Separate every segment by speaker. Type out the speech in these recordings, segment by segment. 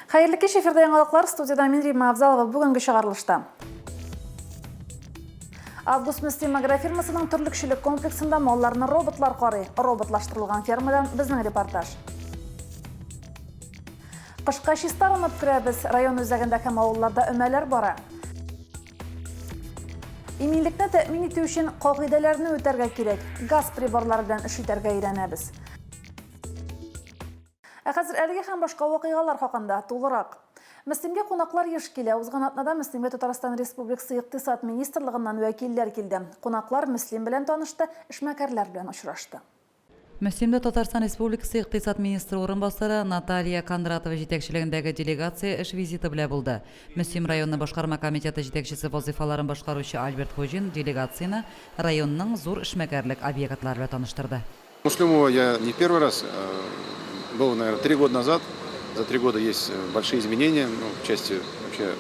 Speaker 1: Хәерле кич, эфирда яңалыклар, студиядә мин Римма Авзалова. Бүгенге чыгарылышта. Август Мөслим агрофирмасының терлекчелек комплексында малларны роботлар карый. Роботлаштырылган фермадан безнең репортаж. Кышка чистарынып керәбез. Район үзәгендә һәм авылларда өмәләр бара. Иминлекне тәэмин итү өчен кагыйдәләрне үтәргә кирәк. Газ приборлары белән эш итәргә өйрәнәбез. Ә хәзер әлеге һәм башка вакыйгалар хакында тулырак. Мөслимгә кунаклар еш килә. Узган атнада Мөслимгә Татарстан Республикасы Икътисад министрлыгыннан вәкилләр килде. Кунаклар Мөслим белән танышты, эшмәкәрләр белән очрашты.
Speaker 2: Мөслимдә Татарстан Республикасы икътисад министры урынбасары Наталья Кондратова җитәкчелегендәге делегация эш визиты белә булды. Мөслим районы башкарма комитеты җитәкчесе вазыйфаларын башкаручы Альберт Хуҗин делегацияне районның зур эшмәкәрлек объектлары белән таныштырды.
Speaker 3: Муслимова я не первый раз, был, наверное, 3 года назад. За 3 года есть большие изменения, ну, в части вообще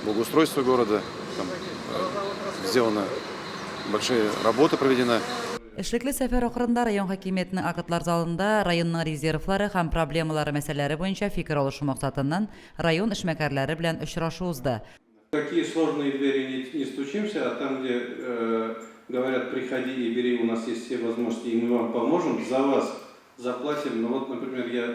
Speaker 3: благоустройства города. Там сделана большая работа проведена.
Speaker 2: Эшлекле сәфәр ахырында район хакимиятенең актлар залында районның резервлары һәм проблемалары мәсьәләләре буенча фикер алышу максатыннан район эшмәкәрләре белән очрашу узды.
Speaker 4: Какие сложные двери не стучимся, а там, где говорят: «Приходи и бери, у нас есть все возможности, и мы вам поможем, за вас заплатим». Ну вот, например, я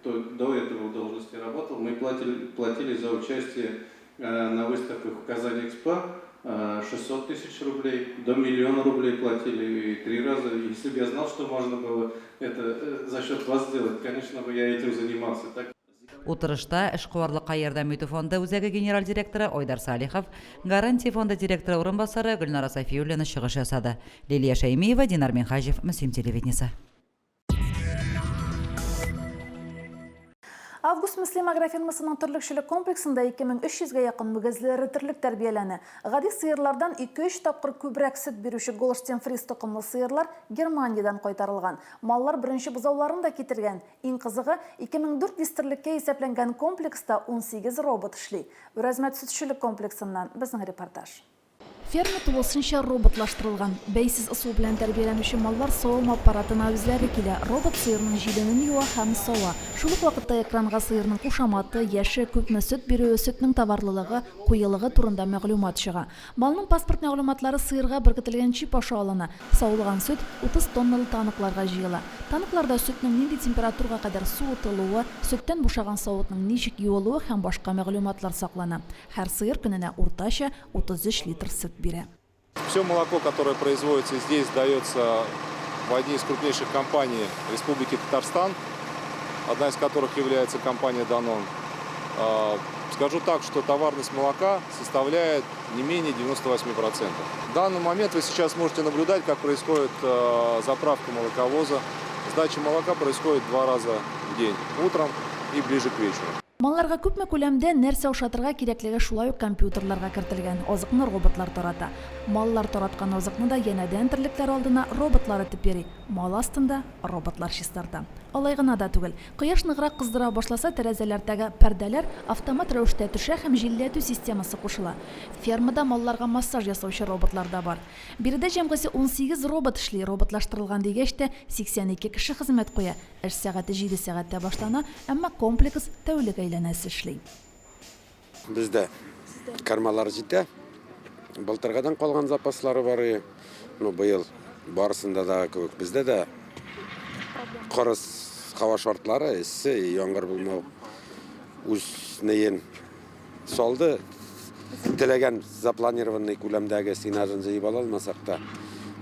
Speaker 4: до этого в должности работал, мы платили за участие на выставках в Казань Экспо 600 тысяч рублей, до миллиона рублей платили и три раза. Если бы я знал, что можно было это за счет вас сделать, конечно бы я этим занимался. Так.
Speaker 2: Утырышта эшкуарлыкка ярдәм итү фонды үзәге генераль директоры Айдар Салихов, Гарантия фонды директоры урынбасары Гөлнара Сафиуллина чыгыш ясады. Лилия Шәймиева, Динар Минхаҗев, Мөслим телевидениесе.
Speaker 1: Август Мөслим агрофирмасының терлекчелек комплексында 2300 гә якын мөгезле эре терлек тәрбияләнә. Гади сыерлардан 2-3 тапкыр күбрәк сөт бирүче Голштин фриз токымлы сыерлар Германиядән кайтарылган. Маллар беренче бозауларын да китергән. Иң кызыгы, 2400 терлеккә исәпләнгән комплекста 18 робот эшли. Үрәзмәт сөтчелек комплексыннан безнең репортаж. Ферма тулысынча роботлаштырылган. Бәйсез ысул белән тәрбияләнүче маллар савым аппаратына үзләре килә. Робот сыерның җиленен юа һәм сава. Шул ук вакытта экранга сыерның кушаматы, яше, күпме сөт бирүе, сөтнең товарлылыгы, куелыгы турында мәгълүмат чыга. Малның паспорт мәгълүматлары сыерга беркетелгән чип аша алына. Савылган сөт 30 тонналы танкларга җыела. Танкларда сөтнең нинди температурага кадәр суытылуы, сөттән бушаган савытның ничек юылуы һәм башка мәгълүматлар саклана. Һәр сыер көненә уртача 33 литр сөт бирә.
Speaker 3: Все молоко, которое производится здесь, сдается в одни из крупнейших компаний Республики Татарстан, одна из которых является компания Danone. Скажу так, что товарность молока составляет не менее 98%. В данный момент вы сейчас можете наблюдать, как происходит заправка молоковоза. Сдача молока происходит два раза в день, утром и ближе к вечеру.
Speaker 1: Малларга күпме күләмдә нәрсә ашатырга кирәклеге шулай ук компьютерларга кертелгән. Азыкны роботлар тарата. Маллар тараткан азыкны да янәдән терлекләр алдына роботлар этеп йөри. Мал астында роботлар чистарта. Алай гына да түгел. Кояш ныграк кыздыра башласа, тәрәзәләрдәге пәрдәләр автомат рәвештә төшә һәм җилләтү системасы кушыла. Фермада малларга массаж ясаучы роботлар да бар. Биредә җәмгысе 18 робот эшли. Роботлаштырылган дигәч тә, 82 кеше хезмәт куя. Эш сәгате 7 сәгатьтә башлана, әмма комплекс тәүлек әйләнәсе эшли.
Speaker 5: Бездә кормалар җитә. Былтыргыдан калган запаслары бар. Ну, быел барысында да кебек бездә дә кырыс һава шартлары, эссе, яңгыр булмау үз неен салды. Теләгән запланированный күләмдәге сенажын җыеп ала алмасак та,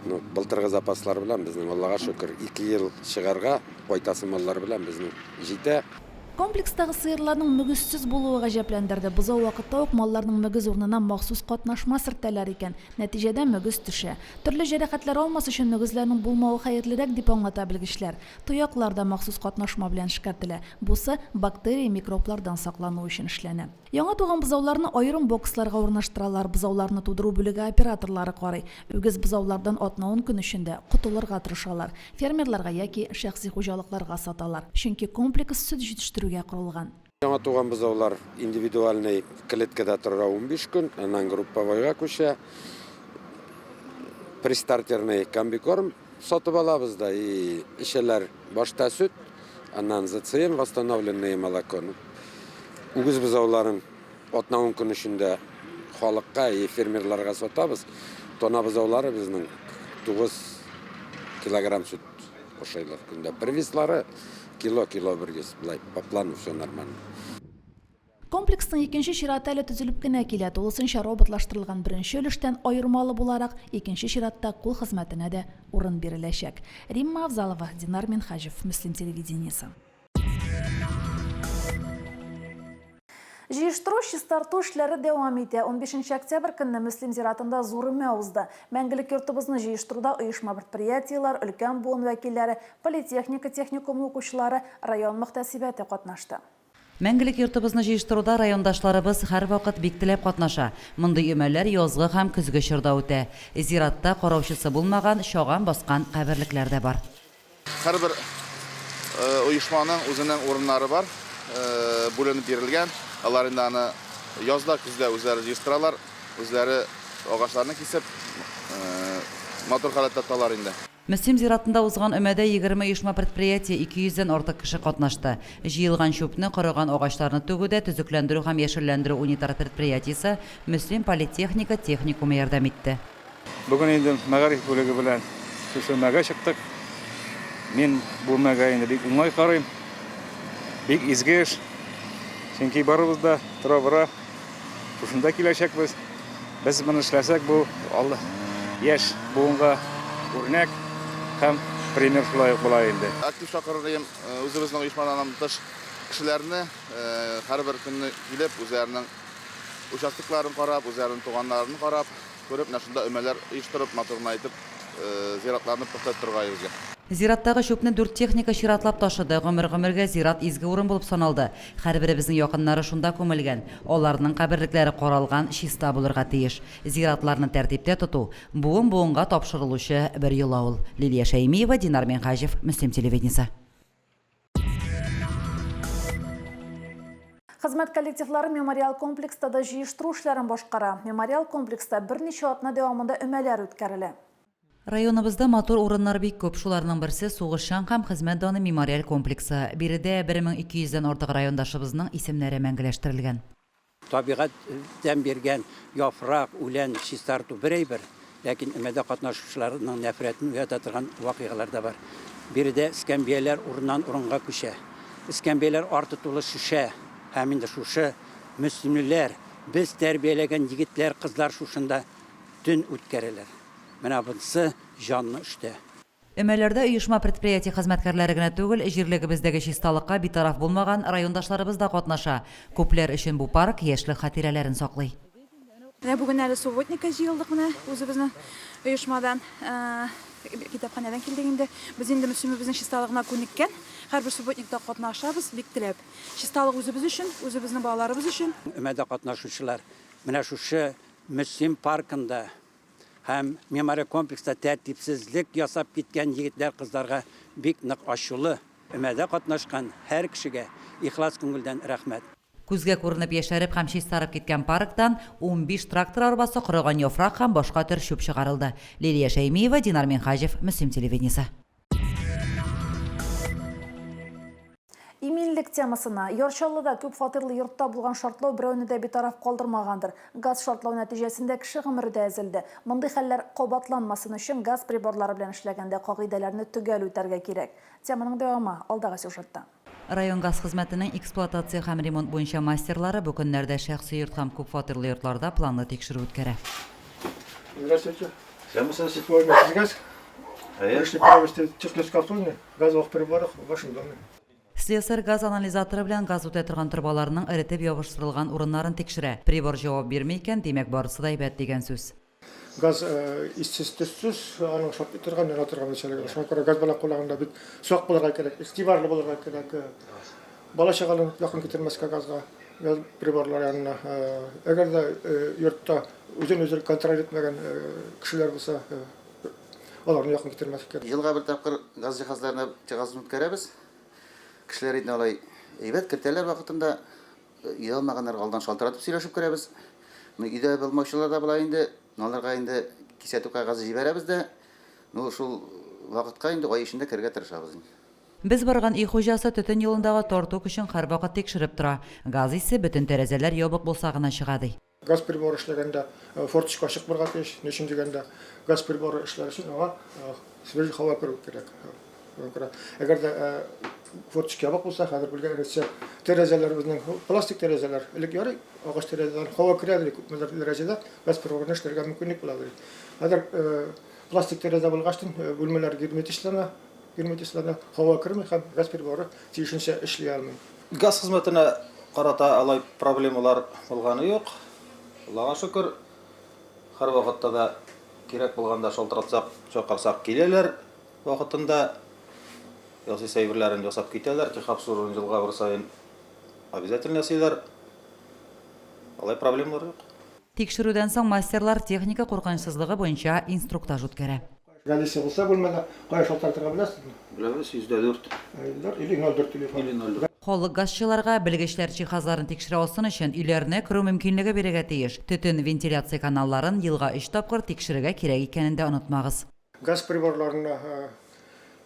Speaker 5: ну, былтыргы запаслар белән безнең, Аллага шөкер, 2 ел чыгарга кайтасы маллар белән безнең җитә.
Speaker 1: Комплекстагы сыерларның мөгезсез булуы гаҗәпләндерде. Бозау вакытта ук малларның мөгез урынына махсус катнашма сөртәләр икән. Нәтиҗәдә мөгез төшә. Төрле җәрәхәтләр алмас өчен мөгезләрнең булмавы хәерлерәк, дип аңлата белгечләр. Тояклар да махсус катнашма белән эшкәртелә. Бусы бактерия, микроблардан саклану өчен эшләнә. Яңа туган бозауларны аерым боксларга урнаштыралар. Бозауларны тудыру бүлеге операторлары карый. Үгез бозаулардан атна-ун көн эчендә котылырга тырышалар. Фермерларга яки шәхси хуҗалыкларга саталар. Чөнки комплекс сөт җитештерүгә корылган.
Speaker 5: Яңа туган бозаулар индивидуальный клеткада тора 15 көн, аннан групповойга күчә. Престартерный комбикорм сатып алабыз да и эчәләр башта сөт, аннан ЗЦМ, восстановленное молоко. Ну, Үгез бозауларын атна-ун көн эчендә халыкка и фермерларга сатабыз. Тана бозаулары безнең 9 килограмм сөт ашайлар көндә. Привеслары кило, кило 100, болай по плану все нормально.
Speaker 1: Комплексның икенче чираты әле төзелеп кенә килә. Тулысынча роботлаштырылган беренче өлештән аермалы буларак, икенче чиратта кул хезмәтенә дә урын биреләчәк. Римма Авзалова, Динар Минһаҗев, Мөслим телевидениесе. Җыештыру, чистарту эшләре дәвам итә. Унбишенче октябрь көнне Мөслим зиратында зур өмә узды. Мәңгелек йортыбызны җыештыруда оешма-предприятиеләр, өлкән буын вәкилләре, политехника техникумы укучылары, район мөхтәсибәте катнашты.
Speaker 2: Мәңгелек йортыбызны җыештыруда райондашларыбыз һәрвакыт бик теләп катнаша. Мондый өмәләр язгы һәм көзге чорда үтә. Зиратта караучысы булмаган, чаган баскан каберлекләр дә бар.
Speaker 6: Һәрбер оешманың үзенең урыннары бар, бүленеп бирелгән. Алар инде аны язда, көздә үзләре җыештыралар, үзләре агачларны кисеп, матур халәттә тоталар инде.
Speaker 2: Мөслим зиратында узган өмәдә 20 оешма-предприятие, 200 дән артык кеше катнашты. Җыелган чүпне, корыган агачларны түгүдә Төзекләндерү һәм яшелләндерү унитар предприятиесе, Мөслим политехника техникумы ярдәм итте.
Speaker 7: Бүген инде мәгариф бүлеге белән шушы өмәгә чыктык. Мин бу өмәгә инде бик уңай карыйм. Бик изге эш. Чөнки барыбыз да тора-бара шушында киләчәкбез. Без моны эшләсәк, бу яшь буынга үрнәк һәм пример шулай ук була инде.
Speaker 6: Актив чакырыр идем үзебезнең оешмадан тыш кешеләрне, һәрбер көнне килеп, үзләренең участокларын карап, үзләренең туганнарын карап, Күреп, менә шунда өмәләр оештырып, матур гына итеп, зиратларны пөхтә тотырга безгә.
Speaker 2: Зираттагы чүпне дүрт техника чиратлап ташыды. Гомер-гомергә зират изге урын булып саналды. Һәрберебезнең якыннары шунда күмелгән. Аларның каберлекләре каралган, чиста булырга тиеш. Зиратларны тәртиптә тоту, буын-буынга тапшырылучы бер йола ул. Лилия Шәймиева, Динар Минһаҗев, Мөслим телевидениесе.
Speaker 1: Хезмәт коллективлары мемориал комплекста да җыештыру эшләрен башкара. Мемориал комплекста берничә атна дәвамында өмәләр үткәрелә.
Speaker 2: Районыбызда матур урыннар бик күп. Шуларның берсе, Сугышчан һәм хезмәт даны мемориаль комплексы. Биредә 1200 дән артык райондашыбызның исемнәре мәңгеләштерелгән.
Speaker 8: Табигатьтән биргән яфрак, үлән чистарту бер әйбер, ләкин өмәдә катнашучыларның нәфрәтен уята торган вакыйгалар да бар. Биредә эскәмияләр урыннан урынга күчә. Эскәмияләр арты тулы шешә һәм инде шушы мөслимлеләр, без тәрбияләгән егетләр, кызлар шушында төн үткәрәләр. Менә монысы җанны өшетә.
Speaker 2: Өмәләрдә оешма-предприятие хезмәткәрләре генә түгел, җирлегебездәге чисталыкка битараф булмаган райондашларыбыз да катнаша. Күпләр өчен бу парк яшьлек хатирәләрен саклый.
Speaker 9: Менә бүген әле субботникка җыелдык менә үзебезнең оешмадан, китапханәдән килдек инде. Без инде Мөслимебезнең чисталыгына күнеккән, һәрбер субботникта катнашабыз бик теләп. Чисталык үзебез өчен, үзебезнең балаларыбыз өчен.
Speaker 8: Өмәдә катнашучылар менә шушы Мөслим паркында һәм мемориаль комплекста тәртипсезлек ясап киткән егетләр-кызларга бик нык ачулы. Өмәдә катнашкан һәр кешегә ихлас күңелдән рәхмәт.
Speaker 2: Күзгә күренеп яшәреп һәм чистарып киткән парктан 15 трактор арбасы корыган яфрак һәм башка төр чүп чыгарылды. Лилия Шәймиева, Динар Минһаҗев, Мөслим телевидениесе.
Speaker 1: Иминлек темасына. Яр Чаллыда күп фатирлы йортта булган шартлау берәүне дә битараф калдырмагандыр. Газ шартлау нәтиҗәсендә кеше гомере дә өзелде. Мондый хәлләр кабатланмасын өчен газ приборлары белән эшләгәндә кагыйдәләрне төгәл үтәргә кирәк. Теманың дәвамы, алдагы сюжетта.
Speaker 2: Район газ хезмәтенең эксплуатация һәм ремонт буенча мастерлары бу көннәрдә шәхси йорт һәм күпфатирлы йортларда планлы тикшерү үткәрә.
Speaker 10: Здравствуйте. Газ. Пришли провести техническое обслуживание газовых приборов в вашем доме.
Speaker 2: Слесарь газ анализаторы белән газ үтә торган торбаларның эретеп ябыштырылган урыннарын тикшерә. Прибор җавап бирми икән, димәк, барысы да әйбәт дигән сүз.
Speaker 10: Газ иссез, төссез, аның шартлый торган, яна торган нәрсәләр. Шуңа күрә газ белән кулланганда бик сак булырга кирәк, игътибарлы булырга кирәк. Бала-чаганы якын китермәскә газга, газ приборлары янына. Әгәр дә йортта үзен-үзе контроль итмәгән кешеләр булса, аларны якын китермәскә.
Speaker 6: Елга бер тапкыр газ җиһазларына җиһазын үткәрәбез. Кешеләр инде алай әйбәт кертәләр вакытында. Өйдә алмаганнарга алдан шалтыратып сөйләшеп керәбез. Ну, өйдә булмаучылар да була инде. Аларга инде кисәтү кәгазе җибәрәбез дә, ну, шул вакытка инде ай эчендә керергә тырышабыз инде.
Speaker 2: Без барган өй хуҗасы төтен юлындагы тарту көчен һәрвакыт тикшереп тора. Газ исе бөтен тәрәзәләр ябык булса гына чыга, ди.
Speaker 10: Газ приборы эшләгәндә форточка ачык булырга тиеш. Ни өчен дигәндә, газ приборы эшләр өчен аңа свежий һава керү кирәк. Шуңа күрә, әгәр дә форточка ябык булса, хәзер белгәнегезчә, тәрәзәләр безнең пластик тәрәзәләр, элек ярый, агач тәрәзәләр, һава керә ди, күпмедер дәрәҗәдә газ приборын эшләргә мөмкинлек була ди. Хәзер пластик тәрәзә булгач, бүлмәләр герметичлана. Герметислана, һава керми һәм газ приборы тиешенчә эшли алмый.
Speaker 11: Газ хезмәтенә карата алай проблемалар булганы юк. Аллага шөкер, һәрвакытта да кирәк булганда шалтыратсак, чакырсак киләләр вакытында. Ясыйсы әйберләрен ясап китәләр, техобслуживание елга бер саен обязательно ясыйлар. Алай проблемалар юк.
Speaker 2: Тикшерүдән соң мастерлар техника куркынычсызлыгы буенча инструктаж үткәрә.
Speaker 10: Галисе булса бүлмәдә, кая шалтыратырга беләсезме?
Speaker 11: Беләбез, 104.
Speaker 10: 104 или 04 телефон.
Speaker 11: Или 04.
Speaker 2: Халык газчыларга, белгечләр җиһазларын тикшерә алсын өчен, өйләренә керү мөмкинлеге бирергә тиеш. Төтен вентиляция каналларын елга өч тапкыр тикшерергә кирәк икәнен дә онытмагыз.
Speaker 10: Газ приборларына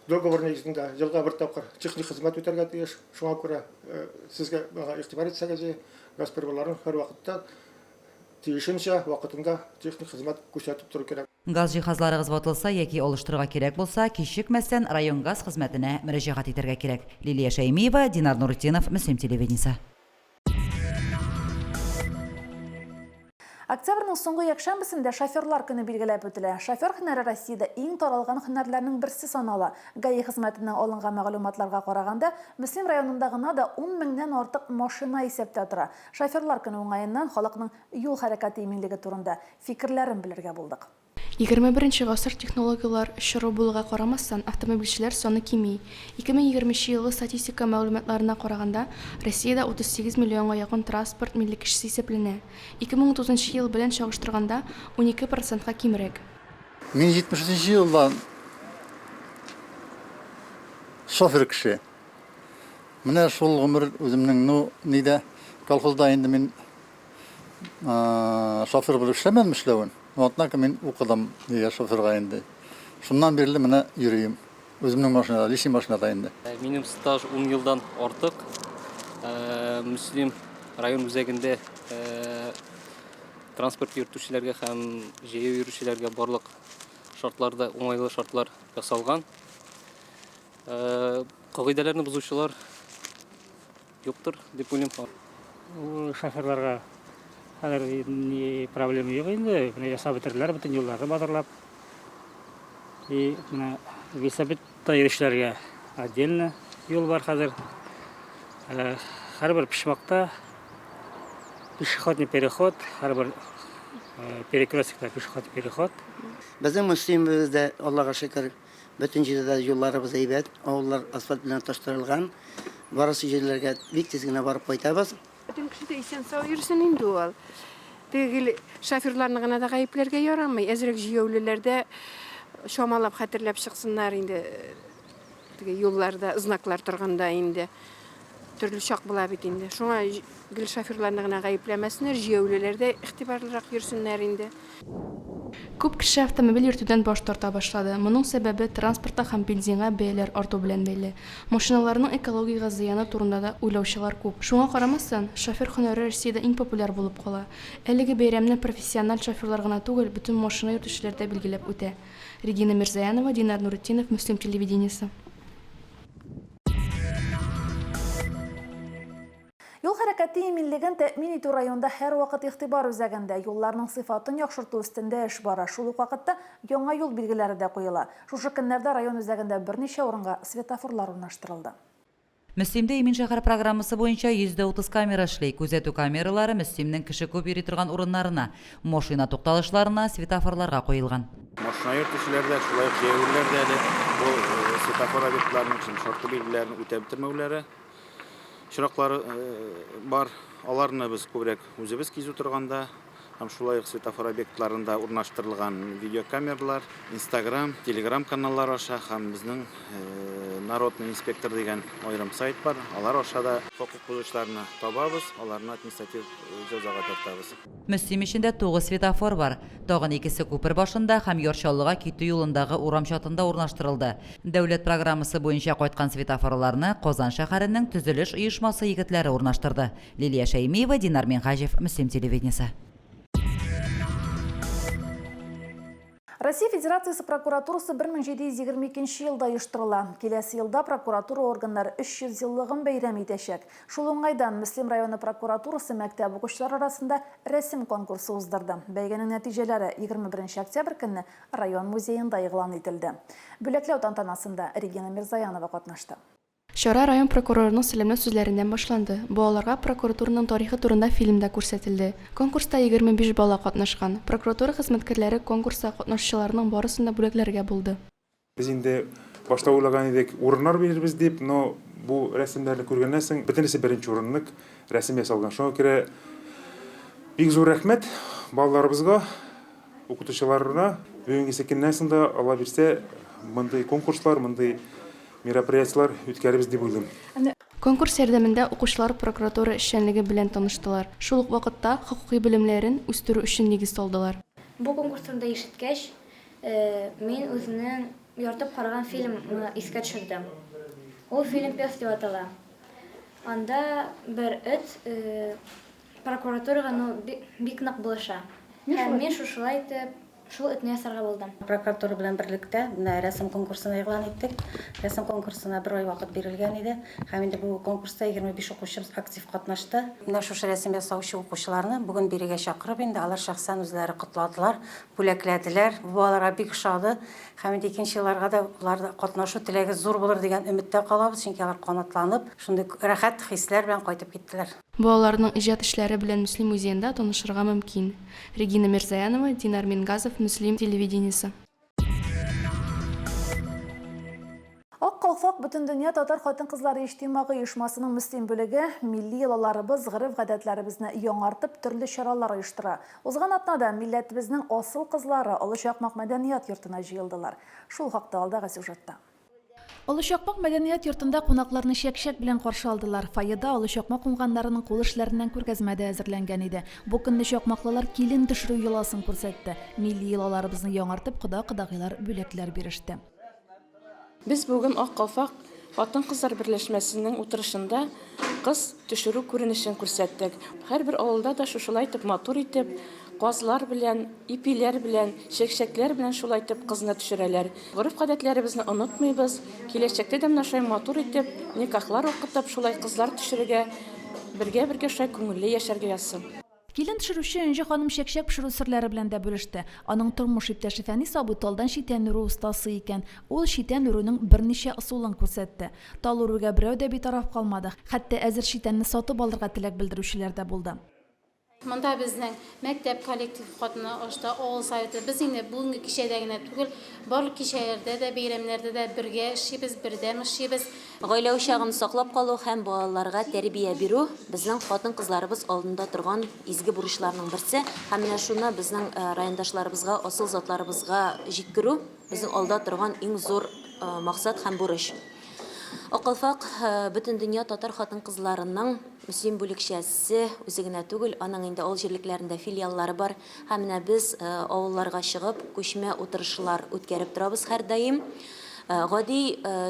Speaker 10: договор нигезендә елга бер тапкыр техник хезмәт үтәргә тиеш. Шуңа күрә сезгә моңа игътибар итсәгез, газ приборларын һәрвакытта тиешенчә, вакытында техник хезмәт күрсәтеп тору кирәк.
Speaker 2: Газ җиһазларыгыз ватылса яки алыштырырга кирәк булса, кичекмәстән район газ хезмәтенә мөрәҗәгать итәргә кирәк. Лилия Шәймиева, Динар Нуретдинов, Мөслим телевидениесе.
Speaker 1: Октябрьнең соңгы якшәмбесендә шоферлар көне билгеләп үтелә. Шофер һөнәре Россиядә иң таралган һөнәрләрнең берсе санала. ГАИ хезмәтеннән алынган мәгълүматларга караганда, Мөслим районында гына да ун меңнән артык машина исәптә тора. Шоферлар көне уңаеннан халыкның юл хәрәкәте иминлеге турында фикерләрен белергә булдык.
Speaker 12: 21 нче гасыр технологияләр чоры булуга карамастан, автомобильчеләр саны кими. 2020 нче елгы статистика мәгълүматларына караганда, Россиядә 38 миллионга якын траспорт милли кешесе исәпләнә. 2030 нчы ел белән чагыштырганда, 12 процентка кимрәк.
Speaker 13: Мин 73 нче елдан шофер кеше. Менә шул гомер үземнең, ну, нидә, колхозда инде мин Шофер булып эшләмәдем эшләвен, но однако мин укыдым нигә шоферга инде. Шуннан бирле менә йөрим. Үземнең машинада, личный машинада инде.
Speaker 14: Минем стаж ун елдан артык. Мөслим район үзәгендә транспорт йөртүчеләргә һәм җәяү йөрүчеләргә барлык шартлар да, уңайлы шартлар ясалган. Кагыйдәләрне бозучылар Юктыр, дип уйлыйм.
Speaker 15: Ул шоферларга хәзер ни проблема юк инде. Менә ясап бетерделәр бөтен юлларны матурлап. И менә велосипедта йөрүчеләргә отдельно юл бар хәзер. Һәрбер почмакта пешеходный переход, һәрбер перекресткта пешеходный переход.
Speaker 16: Безнең Мөслимебездә, Аллага шөкер, Бөтен җирдә дә юлларыбыз әйбәт, авыллар асфальт белән тоташтырылган. Барысы җирләргә бик тиз генә барып кайтабыз.
Speaker 17: Бөтен кеше дә исән-сау йөрсен инде ул. Теге гел шоферларны гына да гаепләргә ярамый. Әзрәк җәяүлеләр дә чамалап, хәтерләп чыксыннар инде. Теге юлларда знаклар торганда инде төрле чак була бит инде. Шуңа гел шоферларны гына гаепләмәсеннәр, җәяүлеләр дә игътибарлырак йөрсеннәр инде.
Speaker 12: Күп кеше автомобиль йөртүдән баш тарта башлады. Моның сәбәбе транспортка һәм бензинга бәяләр арту белән бәйле. Машиналарның экологиягә зыяны турында да уйлаучылар күп. Шуңа карамастан, шофер һөнәре Россиядә иң популяр булып кала. Әлеге бәйрәмне профессиональ шоферлар гына түгел, бөтен машина йөртүчеләр дә билгеләп үтә. Регина Мирзаянова, Динар Нуретдинов, Мөслим телевидениесе.
Speaker 1: Юл хәрәкәте иминлеген тәэмин итү районда һәрвакыт игътибар үзәгендә. Юлларның сыйфатын яхшырту өстендә эш бара. Шул ук вакытта яңа юл билгеләре дә куела. Шушы көннәрдә район үзәгендә берничә урынга светофорлар урнаштырылды.
Speaker 2: Мөслимдә Имин шәһәр программасы буенча 130 камера эшли. Күзәтү камералары Мөслимнең кеше күп йөри торган урыннарына, машина тукталышларына, светофорларга куелган.
Speaker 6: Машина йөртүчеләр дә, шулай ук җәяүлеләр дә әле бу светофор объектларының шартлы билгеләрен үтәп бетермәүләре очраклары бар. Аларны без күбрәк үзебез кизү торганда,
Speaker 18: Һәм шулай ук светофор объектларында урнаштырылган видеокамералар, Инстаграм, Телеграм каналлары аша һәм безнең Народный инспектор дигән аерым сайт бар, алар аша да хокук бозучыларны табабыз, аларны административ җәзага тартабыз.
Speaker 2: Мөслим эчендә тугыз светофор бар. Тагын икесе күпер башында һәм Яр Чаллыга китү юлындагы урам чатында урнаштырылды. Дәүләт программасы буенча кайткан светофорларны Казан шәһәренең төзелеш оешмасы егетләре урнаштырды. Лилия Шәймиева, Динар Минһаҗев, Мөслим телевидениесе.
Speaker 1: Россия Федерациясе прокуратурасы 1722 елда оештырыла. Киләсе елда прокуратура органнары 300 еллыгын бәйрәм итәчәк. Шул уңайдан Мөслим районы прокуратурасы мәктәп укучылары арасында рәсем конкурсы уздырды. Бәйгенең нәтиҗәләре 21 октябрь көнне район музеенда игълан ителде. Бүләкләү тантанасында Регина Мирзаянова катнашты.
Speaker 12: Чара район прокурорының сәламләү сүзләреннән башланды. Балаларга прокуратураның тарихы турында фильм да күрсәтелде. Конкурста 25 бала катнашкан. Прокуратура хезмәткәрләре конкурста катнашучыларның барысын да бүләкләргә булды.
Speaker 7: Без инде башта уйлаган идек, урыннар бирербез дип, но бу рәсемнәрне күргәннән соң, бөтенесе беренче урынлык рәсем ясалган. Шуңа күрә бик зур рәхмәт балаларыбызга, укытучыларына. Бүгенгесе көннән соң да, Алла бирсә, мондый конкурслар, мондый Мероприятиеләр үткәрербез дип уйлыйм.
Speaker 12: Конкурс ярдәмендә укучылар прокуратура эшчәнлеге белән таныштылар, шул ук вакытта хокукый белемнәрен үстерү өчен нигез салдылар.
Speaker 19: Бу конкурс турында ишеткәч, мин үземнең яратып караган фильмны искә төшердем. Ул фильм Пес дип атала. Анда бер эт прокуратурага ну бик нык булыша. Һәм мин шушылай итеп Шул этне ясарга булдым.
Speaker 20: Прокуратура белән берлектә менә рәсем конкурсына игълан иттек. Рәсем конкурсына бер ай вакыт бирелгән иде. Һәм инде бу конкурста 25 укучыбыз актив катнашты. Менә шушы рәсем ясаучы укучыларны бүген бирегә чакырып инде алар шәхсән үзләре котладылар, бүләкләделәр. Бу аларга бик ошады. Һәм инде икенче елларга да аларда катнашу теләге зур булыр дигән өметтә калабыз, чөнки алар канатланып, шундый рәхәт хисләр белән кайтып киттеләр.
Speaker 12: Балаларның иҗат эшләре белән Мөслим музеенда танышырга мөмкин. Регина Мирзаянова, Динар Мингазов, Мөслим телевидениесе.
Speaker 1: Ак калфак Бөтендөнья татар хатын-кызлары иҗтимагый оешмасының Мөслим бүлеге милли йолаларыбыз, гореф-гадәтләребезне яңартып, төрле чаралар оештыра. Узган атнада милләтебезнең асыл кызлары Олы Чакмак мәдәният йортына җыелдылар. Шул хакта алдагы сюжетта. Олы Чакмак мәдәният йортында кунакларны чәк-чәк белән каршы алдылар. Фойеда Олы Чакмак уңганнарының кул эшләреннән күргәзмә дә әзерләнгән иде. Бу көнне чакмаклылар килен төшерү йоласын күрсәтте. Милли йолаларыбызны яңартып, кода-кодагыйлар бүләкләр биреште.
Speaker 21: Без бүген Ак калфак хатын-кызлар берләшмәсенең утырышында кыз төшерү күренешен күрсәттек. Һәрбер авылда да шушылай итеп матур итеп, казлар белән, ипиләр белән, чәкчәкләр белән шулай итеп кызны төшерәләр. Гореф-гадәтләребезне онытмыйбыз. Киләчәктә дә менә шулай матур итеп, никахлар укытып, шулай кызлар төшерергә, бергә-бергә шулай күңелле яшәргә язсын.
Speaker 1: Килен төшерүче Энҗе ханым чәкчәк пешерү серләре белән дә бүлеште. Аның тормыш иптәше Фәнис абый талдан читән үрү остасы икән. Ул читән үрүнең берничә ысулын күрсәтте. Тал үрүгә берәү дә битараф калмады. Хәтта әзер читәнне сатып алырга теләк белдерүчеләр дә булды.
Speaker 22: Монда безнең мәктәп коллективы катнашты, авыл советы. Без инде бүгенге кичәдә генә түгел, барлык кичәләрдә дә, бәйрәмнәрдә дә бергә эшлибез, бердәм эшлибез.
Speaker 23: Гаилә учагын саклап калу һәм балаларга тәрбия бирү, безнең хатын-кызларыбыз алдында торган изге бурычларның берсе. Һәм менә шуны безнең райондашларыбызга, асыл затларыбызга җиткерү, безнең алда торган иң зур максат һәм бурыч. Ак калфак, Бөтендөнья татар хатын-кызларының Мөслим бүлекчәсе үзе генә түгел, аның инде авыл җирлекләрендә филиаллары бар. Һәм менә без авылларга чыгып, күчмә утырышлар үткәреп торабыз һәрдаим. Гади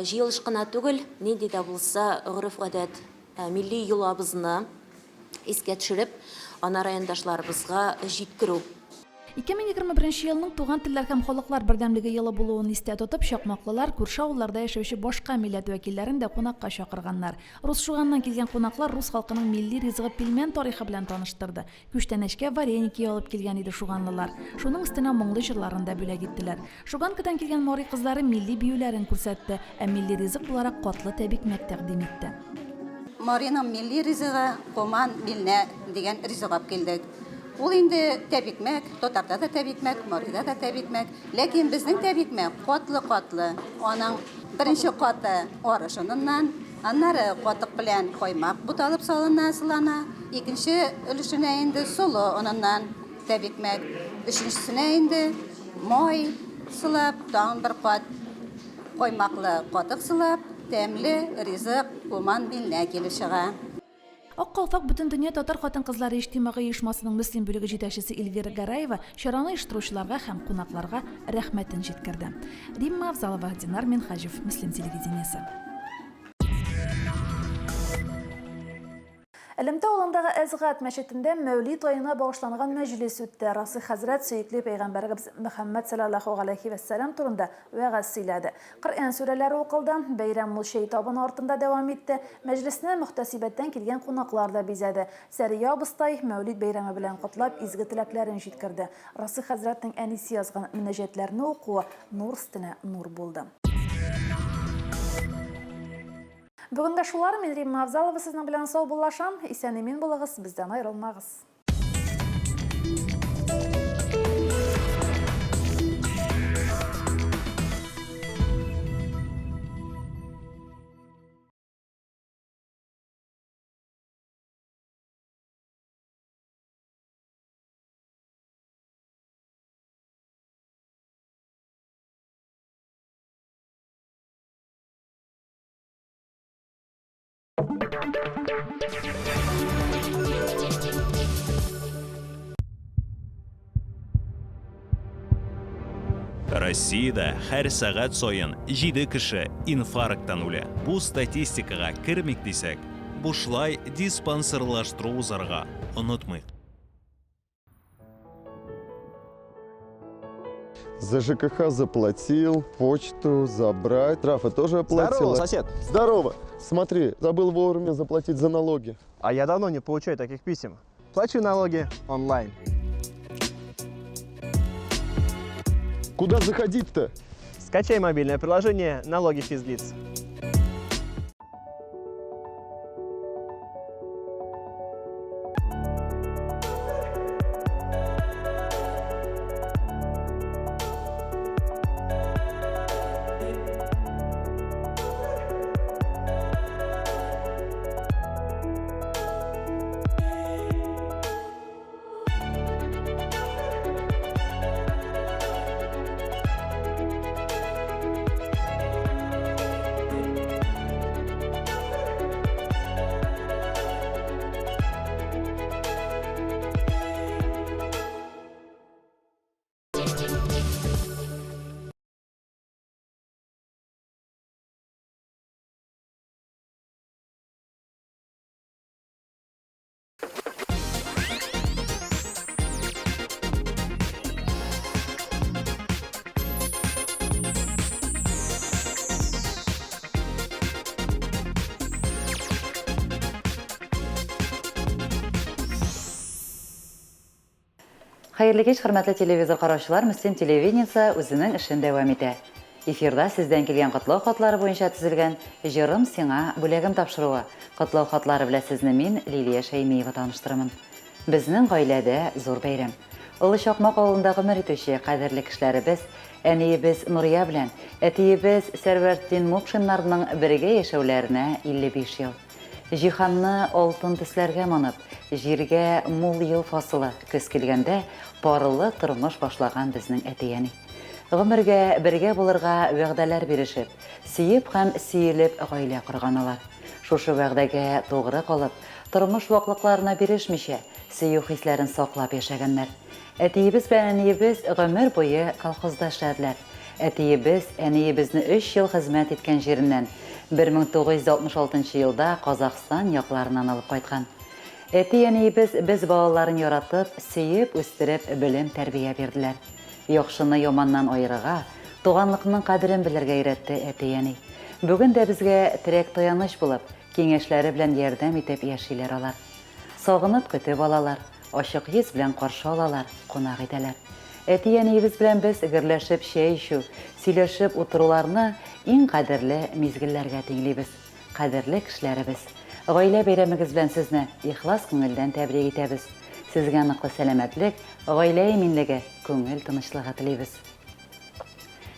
Speaker 23: җыелыш кына түгел, нинди дә булса гореф-гадәт, милли йолабызны искә төшереп, аны райондашларыбызга җиткерү.
Speaker 1: 2021 елның Туган телләр һәм халыклар бердәмлеге елы булуын истә тотып, чакмаклылар күрше авылларда яшәүче башка милләт вәкилләрен дә кунакка чакырганнар. Рус Шуганнан килгән кунаклар рус халкының милли ризыгы пилмән тарихы белән таныштырды. Күчтәнәчкә вареники алып килгән иде шуганлылар. Шуның өстенә моңлы җырларын да бүләк иттеләр. Шуганкадан килгән мари кызлары милли биюләрен күрсәтте, ә милли ризык буларак катлы тәбикмәк тәкъдим итте.
Speaker 24: Мариның милли ризыгы коман милнә дигән ризык алып килдек. Ул инде тәбикмәк, татарда да тәбикмәк, марида да тәбикмәк. Ләкин безнең тәбикмәк катлы-катлы. Аның беренче каты арыш оныннан, аннары катык белән каймак буталып салына, сылана. Икенче өлешенә инде солы оныннан. тәбикмәк. Өченчесенә инде май сылап, тагын бер кат каймаклы катык сылап, тәмле ризык куман милнә килеп чыга.
Speaker 1: Ак калфак Бөтендөнья татар хатын-кызлары иҗтимагый оешмасының Мөслим бүлеге җитәкчесе Эльвира Гәрәева чараны оештыручыларга һәм кунакларга рәхмәтен җиткерде. Римма Авзалова, Динар Минһаҗев, Мөслим телевидениесе. Элемтә авылындагы Әзгать мәчетендә Мәүлид аена багышланган мәҗлес үтте. Расих хәзрәт сөекле пәйгамбәребез Мөхәммәд салләллаһу галәйһи вәссәлам турында вәгазь сөйләде. Коръән сүрәләре укылды. Бәйрәм мул чәй табыны артында дәвам итте. Мәҗлесне мөхтәсибәттән килгән кунаклар да бизәде. Сәрия абыстай, Мәүлид бәйрәме белән котлап, изге теләкләрен җиткерде. Расих хәзрәтнең әнисе язган мөнәҗәтләрне укуы нур өстенә нур булды. Бүгенгә шулар, мин Римма Авзалова сезнең белән саубуллашам. Исән-имин булыгыз, бездән аерылмагыз.
Speaker 3: Россиядә һәр сәгать саен 7 кеше инфаркттан үлә. Бу статистикага кермик дисәк, бушлай диспансерлаштыру узарга онытмыйк.
Speaker 4: За ЖКХ заплатил, почту забрать, штрафы тоже оплатил.
Speaker 5: Здорово, сосед.
Speaker 4: Здорово. Смотри, забыл вовремя заплатить за налоги.
Speaker 5: А я давно не получаю таких писем. Плачу налоги онлайн.
Speaker 4: Куда заходить-то?
Speaker 5: Скачай мобильное приложение «Налоги физлиц».
Speaker 2: Хәерле кич, хөрмәтле телевизор караучылар, Мөслим телевидениесе үзенең эшен дәвам итә. Эфирда сездән килгән котлау хатлары буенча төзелгән Җырым сиңа, бүләгем тапшыруы. Котлау хатлары белән сезне мин, Лилия Шәймиева таныштырырмын. Безнең гаиләдә зур бәйрәм. Олы Чакмак авылында гомер итүче кадерле кешеләребез, әниебез Нурия белән әтиебез Сәрвәртдин Мукшиннарның бергә яшәүләренә 55 ел. Җиһанны алтын төсләргә манып, җиргә мул ел фасылы, көз килгәндә парлы тормыш башлаган безнең әти-әни. Гомергә бергә булырга вәгъдәләр бирешеп, сөеп һәм сөелеп гаилә корган алар. Шушы вәгъдәгә тугры калып, тормыш ваклыкларына бирешмичә, сөю хисләрен саклап яшәгәннәр. Әтиебез белән әниебез гомер буе колхозда эшләделәр. Әтиебез әниебезне өч ел хезмәт иткән җиреннән, 1966 нчы елда Казахстан якларыннан алып кайткан. Әти-әниебез без балаларын яратып, сөеп үстереп белем-тәрбия бирделәр. Яхшыны яманнан аерырга, туганлыкның кадерен белергә өйрәтте әти-әни. Бүген дә безгә терәк-таяныч булып, киңәшләре белән ярдәм итеп яшиләр алар. Сагынып көтеп алалар, ачык йөз белән каршы алалар, кунак итәләр. Әти-әниебез белән без гөрләшеп чәй эчү, сөйләшеп утыруларны иң кадерле мизгелләргә тиңлибез. Кадерле кешеләребез! Гаилә бәйрәмегез белән сезне ихлас күңелдән тәбрик итәбез. Сезгә ныклы сәламәтлек, гаилә иминлеге, күңел тынычлыгы телибез.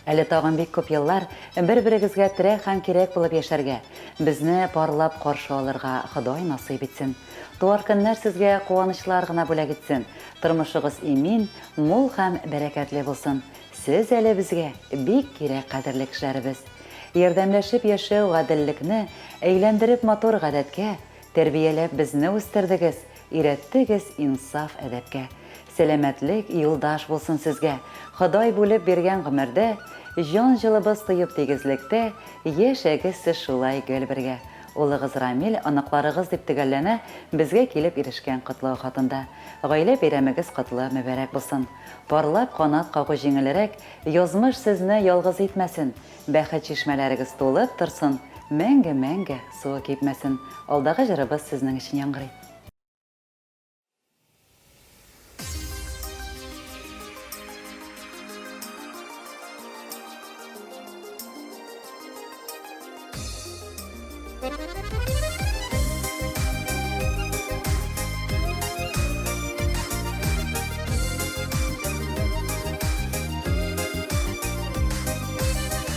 Speaker 2: Әле тагын бик күп еллар бер-берегезгә терәк һәм кирәк булып яшәргә, безне парлап каршы алырга Ходай насыйп итсен. Туар көннәр сезгә куанычлар гына бүләк итсен, тормышыгыз имин, мул һәм бәрәкәтле булсын. Сез әле безгә бик кирәк кадерле кешеләребез. Ярдәмләшеп яшәү гаделлекне әйләндереп матур гадәткә, тәрбияләп безне үстердегез, өйрәттегез инсаф әдәпкә. Сәламәтлек юлдаш булсын сезгә, Ходай бүлеп биргән гомердә, җан җылыбыз тоеп тигезлектә, яшәгез сез шулай гел бергә. Улыгыз Рамил, оныкларыгыз дип төгәлләнә безгә килеп ирешкән котлау хатында. Гаилә бәйрәмегез котлы, мөбарәк булсын. Парлап канат кагу җиңелрәк, язмыш сезне ялгыз итмәсен, бәхет чишмәләрегез тулып торсын, мәңге-мәңге суы кипмәсен. Алдагы җырыбыз сезнең өчен яңгырый.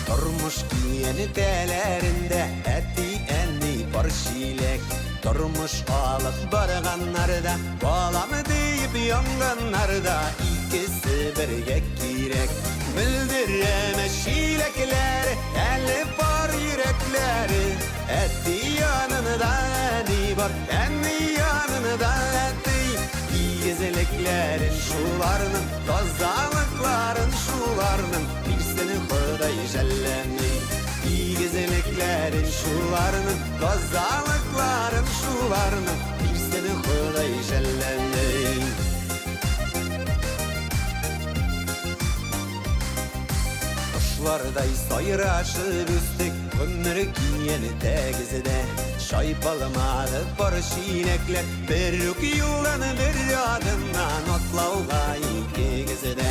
Speaker 8: Тормыш киянтәләрендә әти-әни пар чиләк. Тормыш алып барганнарда, балам диеп янганнарда икесе бергә кирәк. Мөлдерәмә чиләкләр, әле пар йөрәкләре. Әти янында әни бар, әни янында әти. Игезлекләрен шуларның, тазалыкларын шуларның, бирсен Ходай жәлләми. Игезлекләрен шуларның, тазалыкларын шуларның, бирсен Ходай жәлләми. Кошлардай сайрашып үстек, гомер киен тәгездә. Чайпалмады пар чиләкләр, бер үк юлдан бер адымнан атлауга икегездә.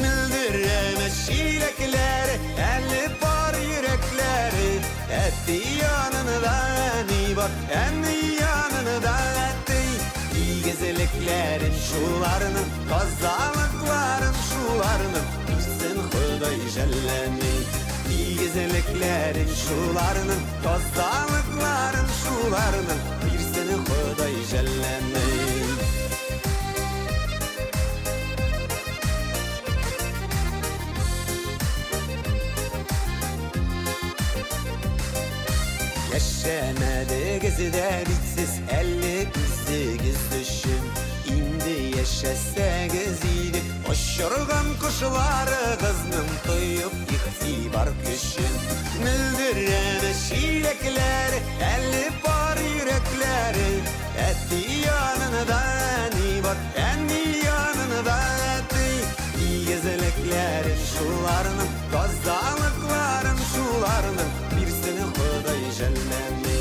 Speaker 8: Мөлдерәмә чиләкләр, әле пар йөрәкләре. Әти янында әни бар, әни янында әти. Игезлекләрен шуларның, тазалыкларын шуларның, бирсен Ходай жәлләми. Игезлекләрен шуларның, тазалыкларын шуларның, бирсен Ходай жәлләми. Яшәмәдегез дә бит сез әле үзегез өчен. Инде яшәсәгез иде, очырган кошларыгызның тоеп игътибар көчен. Мөлдерәмә чиләкләре, әле пар йөрәкләре. Әти янында әни бар, әни янында әти. Игезлекләрен шуларның, тазалыкларын шуларның, бирсен Ходай жәлләми.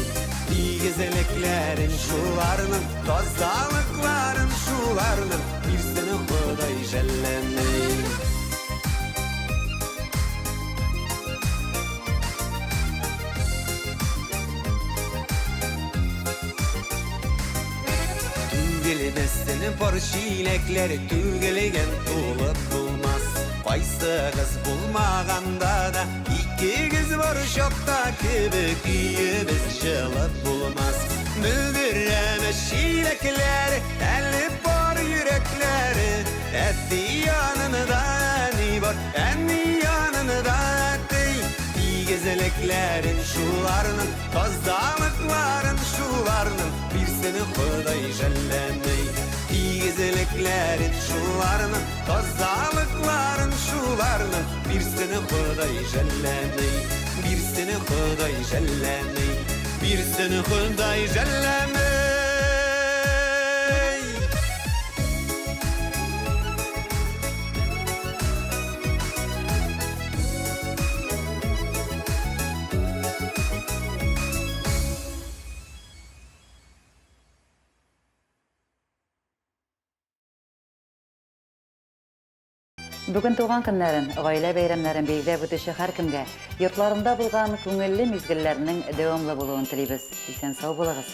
Speaker 8: Игезлекләрен шуларның, тазалыкларын шуларның, бирсен Ходай жәлләми. Түгелмәсен пар чиләкләр, түгелгән тулып булмас. Кайсыгыз булмаганда да, икегез бар чакта кебек өебез җылып булмас. Мөлдерәмә чиләкләр, әле пар йөрәкләре. Әти янында әни бар, әни янында әти. Игезлекләрен шуларның, тазалыкларын шуларның, бирсен Ходай жәлләми. Игезлекләрен шуларның, тазалыкларын шуларның, бирсен Ходай жәлләми. Бирсен Ходай жәлләми. Бирсен Ходай жәлләми.
Speaker 2: Бүген туган көннәрен, гаилә бәйрәмнәрен билгеләп үтүче һәркемгә йортларында булган күңелле мизгелләрнең дәвамлы булуын телибез. Исән-сау булыгыз!